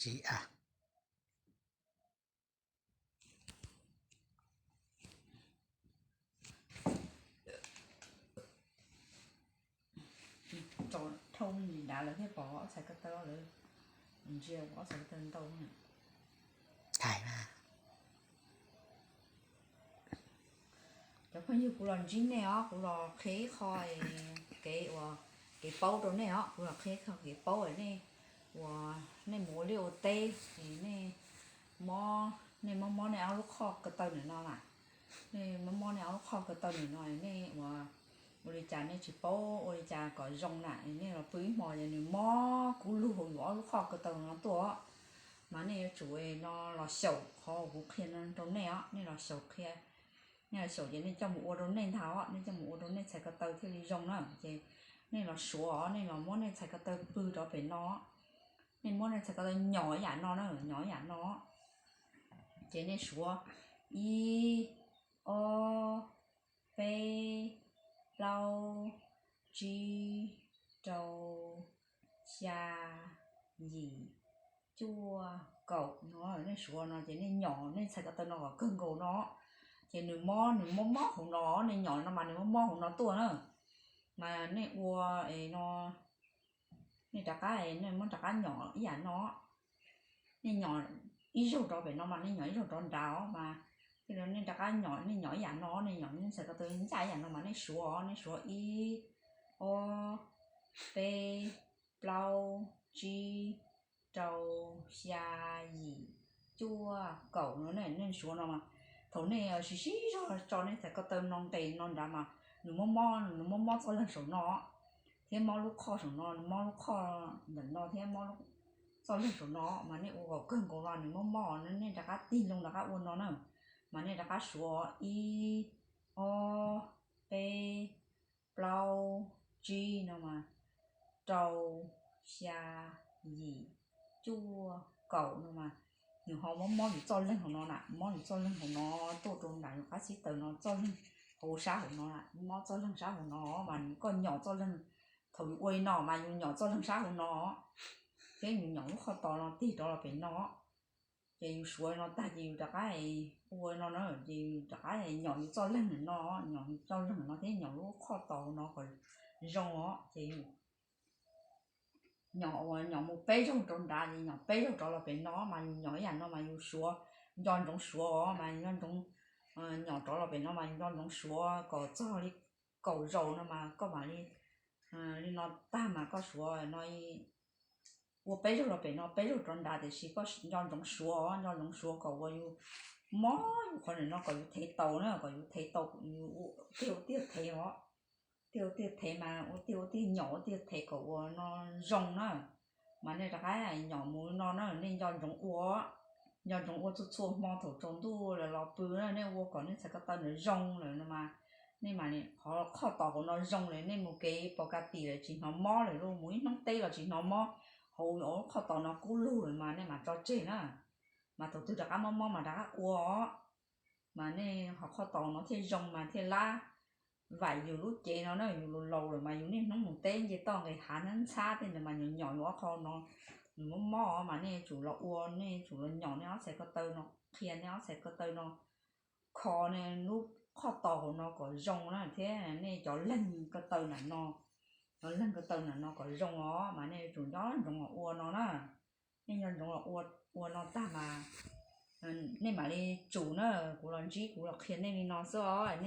Tsis a. Dhau li nrad lawv thiaj pom ob txhais ko taw lawm, ntsia ob txhais ko taw ntau. Hais mas. Cov phooj ywg, kuv los ntsib nej os, kuv los qhia ib qho kev uas, kev paub rau nej os, kuv los qhia ib qho kev paub nej uas nej mus ua liaj ua teb es nej mob, nej mob mob nej ob lub qhoj ko taw ntawm no mas, nej mob mob nej ob lub qhoj ko taw ntawm no nej ua, ua li cas nej tsis paub ua li cas kom zoo na, nej los pw ib hmo es nws mob kub lug hauv yus ob lub qhoj ko taw no tuaj, mas nej yuav tsum no los xyaum qhov kuv qhia no rau nej os, nej los xyaum qhia, nej los xyaum ces nej coj mus ua rau nej ntag os, nej coj mus ua rau nej txhais ko taw thiaj li zoo na. Ces nej los suav os, nej los muab nej txhais ko taw pw rau pem no, nej muab nej txhais ko taw nyom ib yam no na, nyom ib yam no. Ces nej suav ib, ob, peb, plaub, tsib, rau, xya, yim, cuaj, kaum no, nej suav no ces nej nyom nej txhais ko taw no kom kawg nkaus no. Ces nws mob, nws mob mob hauv no, nej nyom no mas nws mob mob hauv no tuaj na. Mas nej ua no, nej rov qab, nej muab rov qab nyom ib yam no. Nej nyom ib zaug rov pem no mas nej nyom ib zaug rov nrad os mas, thiaj li nej rov qab nyom, nej nyom ib yam no, nej nyom nej txhais ko taw ncaj ib yam no mas nej suav os, nej suav ib, ob, peb, plaub, tsib, rau, xya, yim, cuaj, kaum no ne, nej suav no mas thaum nej siv siv zog tso nej txhais ko taw no nqes no nrad mas nws mob mob, nws mob mob txoj leeg saum no thiab mob lub qhoj saum no, nws mob lub qhoj ntawm no thiab mob txoj leeg saum no mas nej ua kom kawg nkaus los nws mob mob, nej rov qab tig loo rov qab ua no na. Mas nej rov qab suav ib, ob, peb, plaub, tsib no mas, rau, xya, yim, cuaj, kaum no mas, nws ho mob mob yus txoj leeg hauv no na, mob yus txoj leeg hauv no tuaj rau nram yus qab xib taws no, txoj leeg hauv sab hauv no, mob txoj leeg sab hauv no mas koj nyom txoj leeg, thaum yus ua li no mas yus nyom txoj leeg sab hauv no thiab yus nyom lub qhoj tos no tig rov los pem no. Ces yus suav no tag ces yus rov qab ua no na, ces yus rov qab nyom yus txoj leeg no, nyom yus txoj leeg no thiab nyom lub qhoj tos no kom zoo os. Ces nyom uas nyom mus peb zaug rov nrad ces nyom peb zaug rov los pem no mas yus nyom ib yam no mas yus suav, nco ntsoov suav os mas nco ntsoov nyom rov los pem no mas nco ntsoov suav kom txog li kaum zaus no mas koj mam li, li no tag mas koj suav no ua peb zaug los pem no peb zaug rov nrad tiam sis koj nco ntsoov suav os, nco ntsoov suav kom uas yus mob yus qhov ntawm no kom yus thev tau na, kom yus thev tau, yus ua tiag ua tiag thev os. Tiag ua tiag thev mas ua tiag ua tiag nyom ua tiag thev kom uas no zoo na. Mas nej rov qab nyom mus no na, nej nco ntsoov ua, nco ntsoov ua txhua txhua hmo thaum tsaus ntuj los los pw na, nej ua kom nej txhais ko taw ntawd zoo lawm no mas, nej mas qhov qhoj tos hauv no zoo lawm, nej mus kev pos ka tim lawm tsis hnov mob lawm lauj, mus ib hnub teb los tsis hnov mob, hauv qhoj tos no kub lug lawm mas nej mam tso tseg na. Mas thaum twg rov qab mob mob mas rov qab ua os. Mas nej ho qhov qhoj tos no thiaj zoo mas thiaj lab vaim yus lub cev no na, yus laus laus lawm mas yus niaj hnub mus teb nce toj nqis hav ntxhab ntxhab tej ntawd mas nyom nyom yus ob qho no, nws mob mob mas nej yuav tsum los ua, nej yuav tsum los nyom nej ob txhais ko taw no, qhia nej ob txhais ko taw no, kho nej lub qhoj tos hauv no kom zoo na thiab nej cov leeg ko taw nram no, cov leeg ko taw nram no kom zoo os mas nej yuav tsum nco ntsoov los ua no na. Nej nco ntsoov los ua, ua no tag mas nej mam li tsum na, kuv los ntsib kuv los qhia nej li no xwb os.